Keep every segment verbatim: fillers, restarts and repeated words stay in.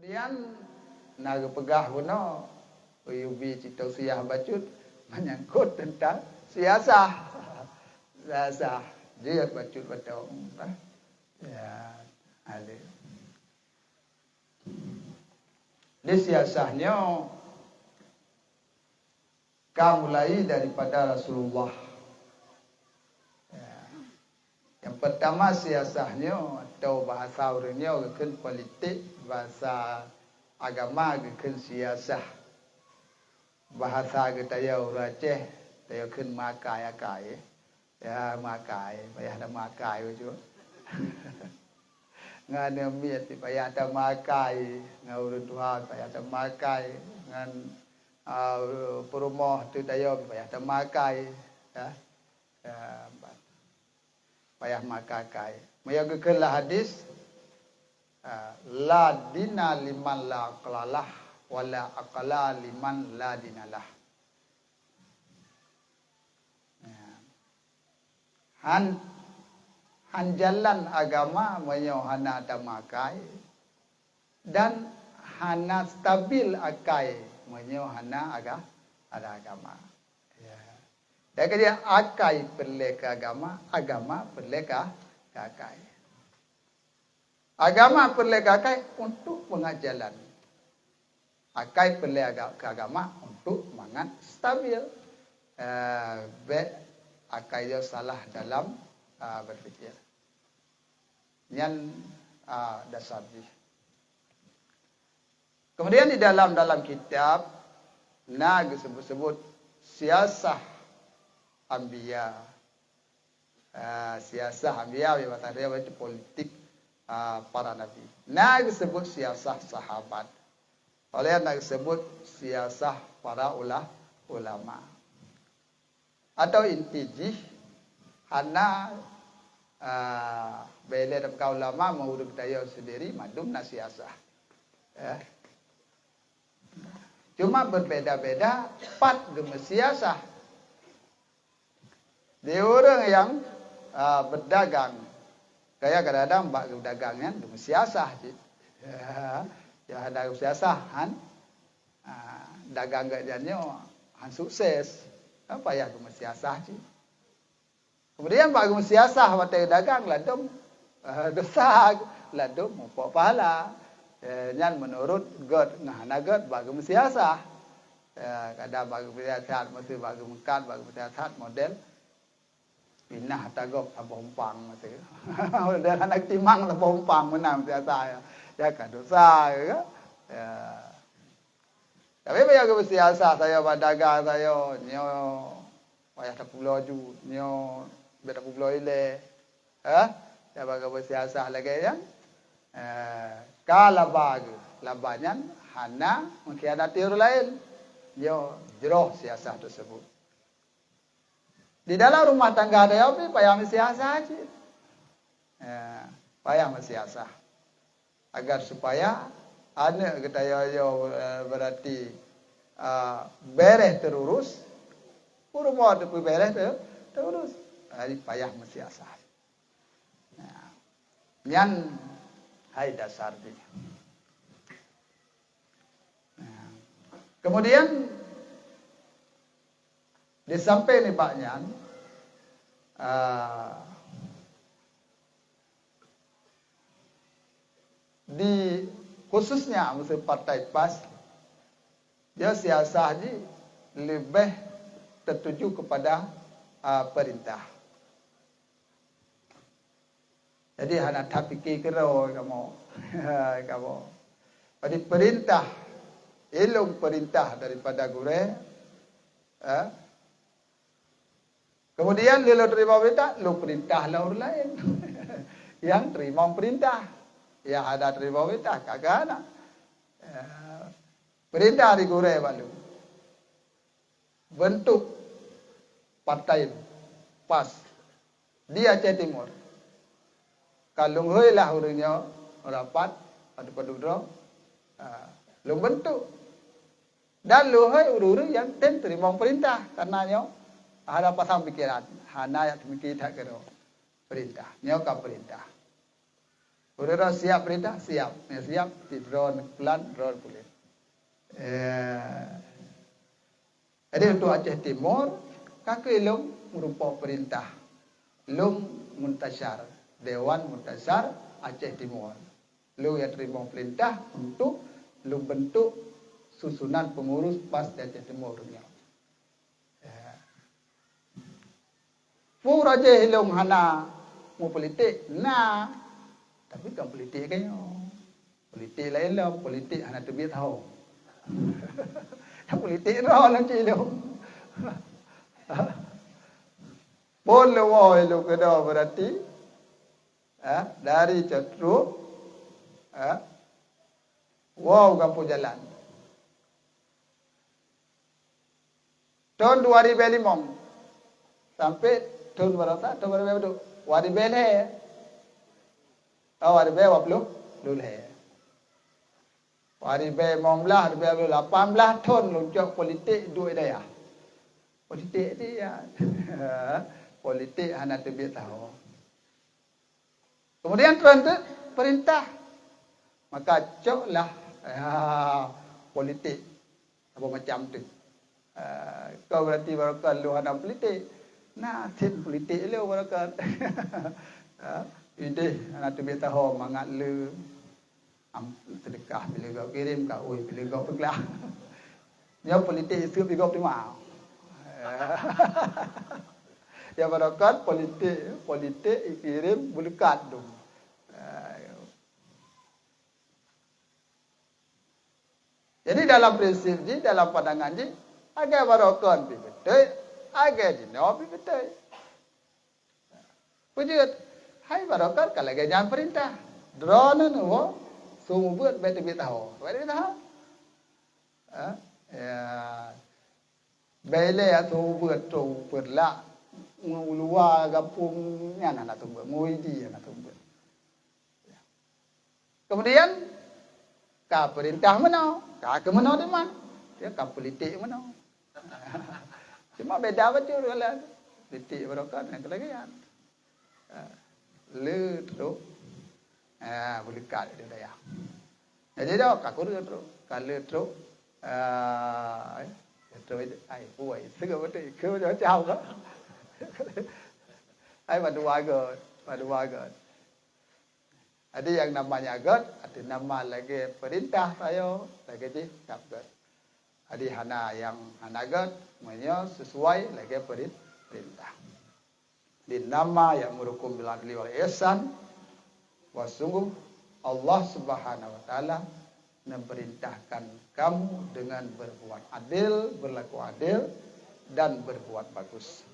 Nyan na geupeugah bunoe, U U B cit tausiah bacut menyangkut teuntang siasah. Siasah, jeuet bacut batong. Ya, ada. Di siasah nyoe ka mulai daripada Rasulullah. Ya. Nyang pertama siasah nyoe atau bahasa ureuëng nyoe geukheun politik, bahasa agama geukheun siasah. Bahasa geutanyoe ureuëng Aceh, tanyoe kheun makai-akai. Ya, makai, payah na makai bacut. Ngon miet payah tamakai, ngon ureuëng tuha payah tamakai, ngon, ah, peurumoh teuh tanyoe payah tamakai, ya. Ya, payah makai-akai. Meunyoe geukheun lam hadis, ah, la dina liman la aqlalah, wala aqla liman la dinalah. Ya. Han, han jalan agama meunyoe hana tamakai, dan hana stabil akai meunyoe hana aga-, hana agama. Ya. Dan keujeuet akai peureulée keu agama, agama peureulée keu, keu akai. Agama peureulée keu akai untuk mangat jalan. Akai peureulée aga-, keu agama untuk mangat stabil. Eh, bék akai nyoe salah dalam, eh, berpikir. Nyan, eh, dasar jih. Kemudian di dalam, dalam kitab na geusebut-sebut siasah anbiya. Ah, siasah anbiya, bahasa Arab itu politik, ah, para nabi. Na geusebut siasah sahabat. Oleh na geusebut siasah para ula-, ulama. Atau inti jih hana, ah, bela dapeuka ulama meureuek daya sendiri mandum na siasah. Eh. Cuma berbeda-beda pat geumeusiasah. Di ureuëng nyang, a, beudagang, kaya kadang-kadang bak geudagang nyan geumeusiasah cit. Ya, hana geumeusiasah, han, a, dagang geuh nyan nyoe han sukses, kan payah geumeusiasah cit. Kemudian bak geumeusiasah watée dagang ladom, eh, desya, ladom mupok pahala. Eh, nyan meunurot gét ngon hana gét bak geumeusiasah. Eh, kadang bak geumeusiasah, meusti bak geumeukat, bak geumeusiasah model pinah tagok saboh umpang meusti. Model hana timang saboh umpang meunan siasah ya. Ya ka desya ke? Ya. Tapi meunyoe geumeusiasah sayoe bak dagang sayoe, nyoe payah tapeubloe ju, nyoe bèk tapeubloe ilée. Eh? Saban geumeusiasah lagèe nyan, eh, ka laba geuh. Laba nyan hana mengkhianati ureueng laén. Nyoe jroh siasah teusebut. Di dalam rumah tangga tanyoe pih payah meusiasah cit. Eh, payah meusiasah. Agar supaya aneuk geutanyoe nyoe, eh, berarti, ah, bèrèh teururus, peurumoh teupeu bèrèh teu-, teururus. Jadi payah meusiasah. Nah, nyan hai dasar jih. Nah, kemudian di samping nibak nyan, ah, di khususnya meuseue partai pas, dia siasah jih leubeh tertuju kepada, ah, perintah. Jadi hana tapike keudroe kamoe. Kamoe. Jadi perintah, ilong perintah daripada gurèe, eh, kemudian lé lôn teurimong peurintah, lôn peurintah lom ureueng laén. Nyang teurimong peurintah, nyang hana teurimong peurintah, ka keuh hana. Eh, peurintah di gurèe bak lôn. Beuntuk partai pas di Aceh Timur. Ka lôn hôi lah ureueng nyoe rapat, padub-padub droe, ha, lôn beuntuk. Dan lôn hôi ureueng-ureueng nyang tem teurimong peurintah, kareuna nyoe hana pasang pikeran, hana jak teumiki that keudroe peurintah. Nyoe ka peurintah. Uroe siap peurintah, siap. Nyang siap, sidroe plan, droe puléh. Eh, jadi untuk Aceh Timur, ka keuh lôn meurumpok peurintah. Lôn muntasyar, Dewan Muntasyar Aceh Timur. Lôn nyang teurimong peurintah untuk lôn bentuk susunan pengurus pas di Aceh Timur nyoe. Ya. Peue rajih lôn hana meupolitik? Na, tapi kon politik geutanyoe. Politik laén lom, politik hana teubiet saho. Politik droe lom cit lôn. Phôn lôn woe lôn keudroe, berarti, eh, dari Cot Rhueng, eh, woe gampông jalan. Thôn dua ribèe limong sampai thôn baroesa, thôn dua ribèe padum? Dua ribèe lhèe. Oh, dua ribèe dua ploh lhèe. Dua ribèe limong blah, dua ribèe lapan blah thôn lôn cok politik duek dayah. Politik dia. Politik hana teubiet saho. Kemudian teuntèe peurintah. Maka coklah, ya, politik saboh macam tu. Ah, kon berarti baroekon lôn hana politik. Na, cit politik lôn baroekon. Ah, idéh hana teubiet saho mangat lé. Am, seudeukah bila gob kirém, ka ui bila gob peuglah. Nyoe politik seup gob teuma. Ya, baroekon politik, politik ikirém beuleukat dum. Jadi dalam prinsip jih, dalam pandangan jih, lagèe baroekon pih beutôi, lagèe jinoe pih beutôi. Peue jeuet? Hai baroekon ka lagèe nyan peurintah. Droeneuh neuwoe, su mubuet bèk teubiet saho. Bèk teubiet saho. Ha? Ya. Bèk ilèe su mubuet, su mubuet lak ngon u luwa gampông nyan hana su mubuet, ngon idi hana su mubuet. Kemudian, ka peurintah meunoe, ka keu meunoe teuma. Ya, ka politik meunoe. Cuma beda bacut kalau politik baroekon ngon keulagian. Ha, le trok. Ha, beuleukat di dayah. Jadi dah ka kureueng trok, ka le trok. Ha, trok ai puai, segala macam, ke macam-macam ka. Ai, padum agôt, padum agôt. Jadi nyang namanya göt, ateueh nama lagèe peurintah sayoe, lagèe jih kab göt. Jadi hana nyang hana göt, meunyoe sesuai lagèe peurin-, peurintah. Di nama yang merukum bil adli wal ihsan, wa sungguh Allah Subhanahu wa Taala memperintahkan kamu dengan berbuat adil, berlaku adil, dan berbuat bagus.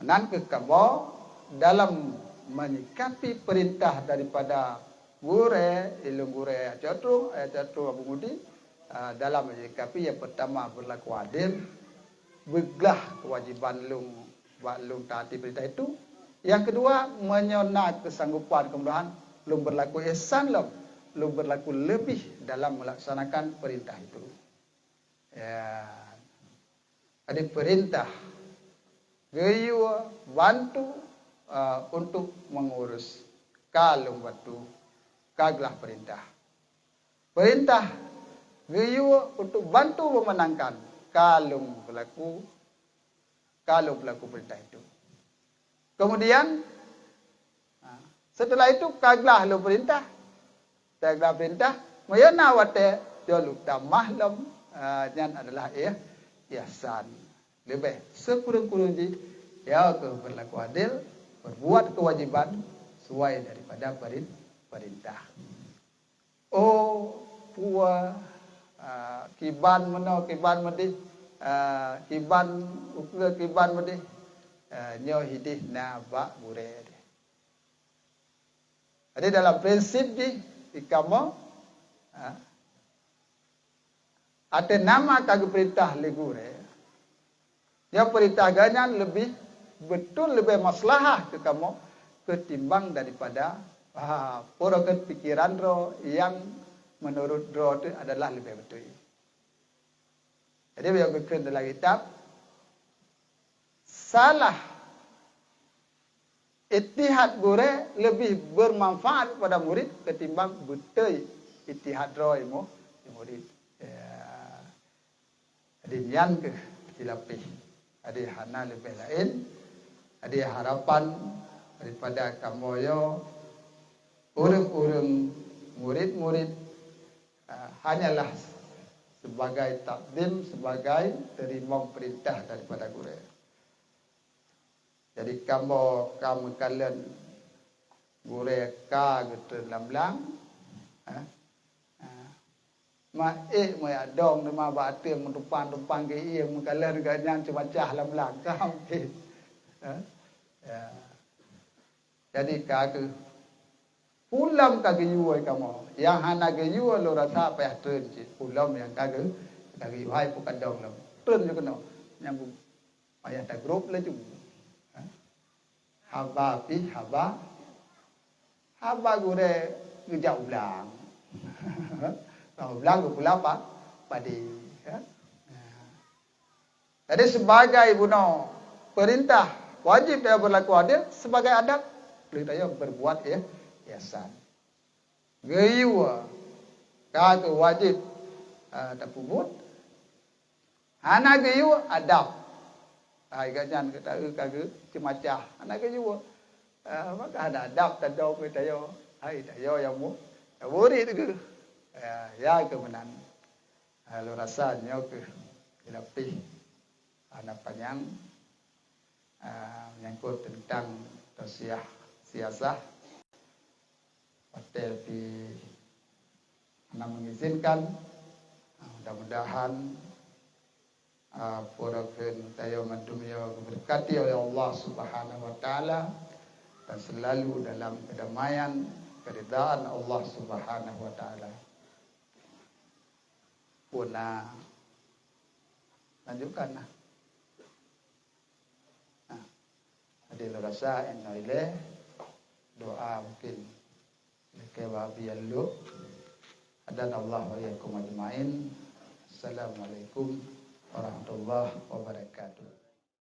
Nan keuh kamoe dalam menyikapi peurintah daripada gurèe, ilôn gurèe Aceh Trueng, Aceh Trueng Abu Mudi, ah, dalam menyikapi yang pertama berlaku adil, beuglah kewajiban lôn bak lôn taati peurintah itu. Yang kedua, meunyoe na keusanggopan keumudahan, lôn berlaku ihsan lom, lôn berlaku leubeh dalam melaksanakan peurintah itu. Ya. Jadi peurintah geuyue bantu, eh, untuk mengurus, ka lôn bantu, ka glah peurintah. Peurintah geuyue untuk bantu memenangkan, ka lôn berlaku, ka lôn berlaku peurintah itu. Kemudian, ha, setelah itu ka glah lôn peurintah. Ka glah peurintah, meunyoe na watèe jeuet lôn tamah lom, ha, nyan adalah ih-, ihsan. Leubeh sikureueng-kureueng jih, ya keuh berlaku adil, berbuat kewajiban sesuai daripada perin-, peurintah. Oh, peue, ah, kiban meunoe, kiban meudéh, ah, kiban ukeue, kiban meudéh, ah, nyoe hidéh na bak gurèe deh. Jadi dalam prinsip jih, di kamoe, ah, ateueh nama ka geupeurintah lé gurèe, nyoe peurintah geuh nyan leubeh beutôi, leubeh maslahah keu kamoe keutimbang daripada, ha, peuroket pikiran droe nyang meunurot droe teuh adalah leubeh beutôi. Jadi, bak geukheun dalam kitab, salah Ijtihad gurée leubeh beumanfaat pada murit ketimbang beutôi ijtihad droe mu-, murit. Ya. Jadi nyan keuh silapeh. Jadi hana leubeh laén. Jadi harapan daripada kamoe nyoe, ureuëng-ureuëng murit-murit, ah, hanyalah sebagai takdim, sebagai teurimong peurintah daripada gurée. Jadi kamoe ka meukalon gurée ka geutreun lam blang, eh, eh, ma ék meuyak dong teuma bak ateueng meutumpang-tumpang keu ié meukalon gobnyan ceumacah lam blang ka mungken. Eh, ya. Jadi ka keuh Pulom ka geuyue kamoe. Nyang hana geuyue lôn rasa payah treun cit. Pulom nyang ka geu-, ka geuyue hai peukadong lom. Treun ju keunoe. Nyang bu-, payah tagrôp laju. Ha? Haba pih, haba, haba gurée geujak u blang. Bak u blang geupula pa-, padé. Ha? Jadi, sebagai bunoe peurintah, wajéb tanyoe beurlaku adé, sebagai adat, lheueh tanyoe beurbuat ih-, ihsan. Geuyue ka keuh wajéb, eh, tapeubuet. Hana geuyue, adab. Hai gobnyan gata ka geuceumacah, hana geuyue. Eh, maka hana adab tadong keu tanyoe. Hai tanyoe nyang mu-, nyang murit keuh. Eh, ya keuh meunan. Ah, lôn rasa nyoe keuh ilapeh hana panyang, ah, menyangkut teuntang tausiah siasah. Watée pih hana mengizinkan, ah, mudah-mudahan, ah, pura kheun tanyoe mandum nyoe geubeurkati oleh Allah Subhanahu wa Taala dan selalu dalam kedamaian, keridaan Allah Subhanahu wa Taala. Puna lanjutkan nah. Nah, jadi lôn rasa inoe ilée doa mungkin lakée babi alok. Hadanallahu wa iyyakum ajmain. Assalamualaikum warahmatullahi wabarakatuh.